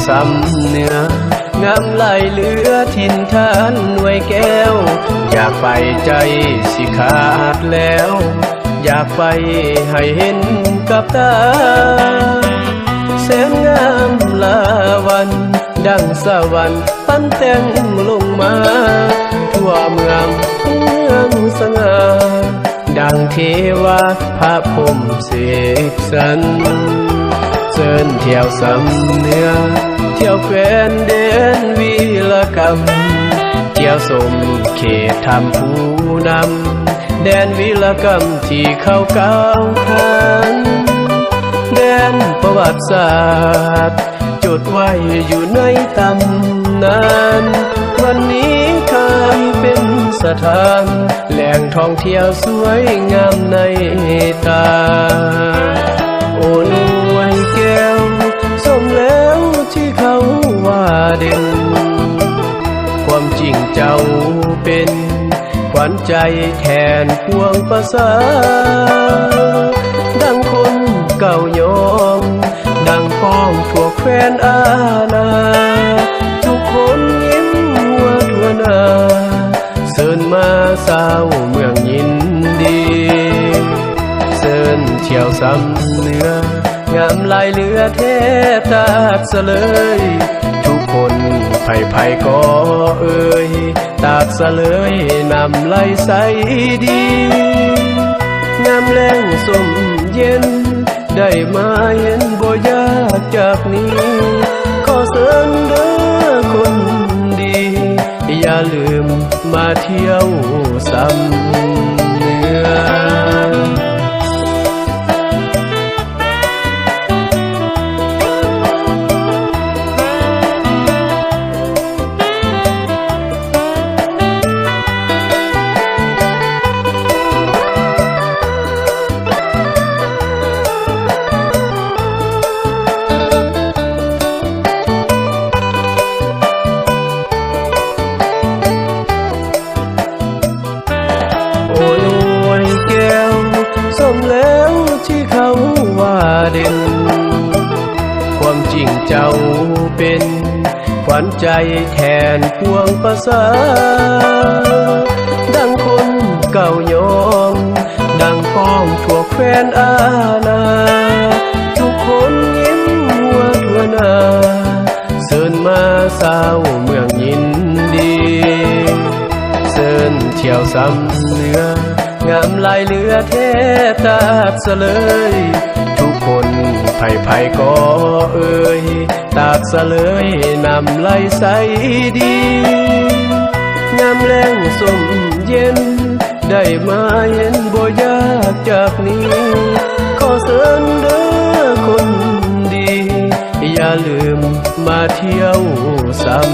ສ່ຳເໜືອ ງາມຫຼາຍເຫຼືອຖິ່ນທ່ານໄວແກ້ວ ຢາກໄປໃຈຊິຂາດແລ້ວ ຢາກໄປໃຫ້ເຫັນກັບຕາ ແສນງາມລາວັນ ດັ່ງສະຫວັນປັນແຕ່ງລົງມາ ທົ່ວເມືອງເຮືອງສະຫງ່າ ດັ່ງເທວາພະພົມເສກສັນ ເຊີນທ່ຽວສ່ຳເໜືອ ທ່ຽວແຄວ້ນແດນວີລະກຳ ທ່ຽວຊົມເຂດຖ້ຳຜູ້ນຳ ແດນວີລະກຳທີ່ເຂົາກ່າວຂານ ແດນປະຫວັດສາດ ຈົດໄວ້ຢູ່ໃນຕຳນານ ວັນນີ້ກາຍເປັນສະຖານ ແຫຼ່ງທ່ອງທ່ຽວສວຍງາມໃນຕາ ໂອ້ນວຍແກ້ວ ສົມແລ້ວທີ່ເຂົາວ່າເດັ່ນ ຄວາມຈິງເຈົ້າເປັນ ຂວັນໃຈແທນປວງປະຊາ ດັ່ງຄົນເກົ່າຍອມ ດັ່ງປ້ອງພວກແຄວ້ນອານາ ທຸກຄົນຍິ້ມຫົວທົ່ວໜ້າ ເຊີນມາຊາວເມືອງຍິນດີ ເຊີນທ່ຽວສ່ຳເໜືອ ງາມຫຼາຍເຫຼືອແທ້ຕາດສະເຫຼີຍ ທຸກຄົນໃຜໆກໍເອີຍ ຕາດສະເຫຼີຍນ້ຳໄຫຼໃສດີ ຍາມແລ້ງຊົມເຢັນ ໄດ້ມາເຫັນບໍ່ຢາກຈາກໜີ ຂໍເຊີນເດີຄົນດີ ຢ່າລືມມາທ່ຽວສ່ຳເໜືອ. ໂອ້ນວຍແກ້ວ ສົມແລ້ວທີ່ເຂົາວ່າເດັ່ນ ຄວາມຈິງເຈົ້າເປັນ ຂວັນໃຈແທນປວງປະຊາ ດັ່ງຄົນເກົ່າຍອມ ດັ່ງປ້ອງພວກແຄວ້ນອານາ ທຸກຄົນຍິ້ມຫົວທົ່ວໜ້າ ເຊີນມາຊາວເມືອງຍິນດີ ເຊີນທ່ຽວສ່ຳເໜືອ ງາມຫຼາຍເຫຼືອແທ້ຕາດສະເຫຼີຍ ທຸກຄົນໃຜໆກໍເອີຍ ຕາດສະເຫຼີຍນ້ຳໄຫຼໃສດີ ຍາມແລ້ງຊົມເຢັນ ໄດ້ມາເຫັນບໍ່ຢາກຈາກໜີ ຂໍເຊີນເດີຄົນດີ ຢ່າລືມມາທ່ຽວສ່ຳ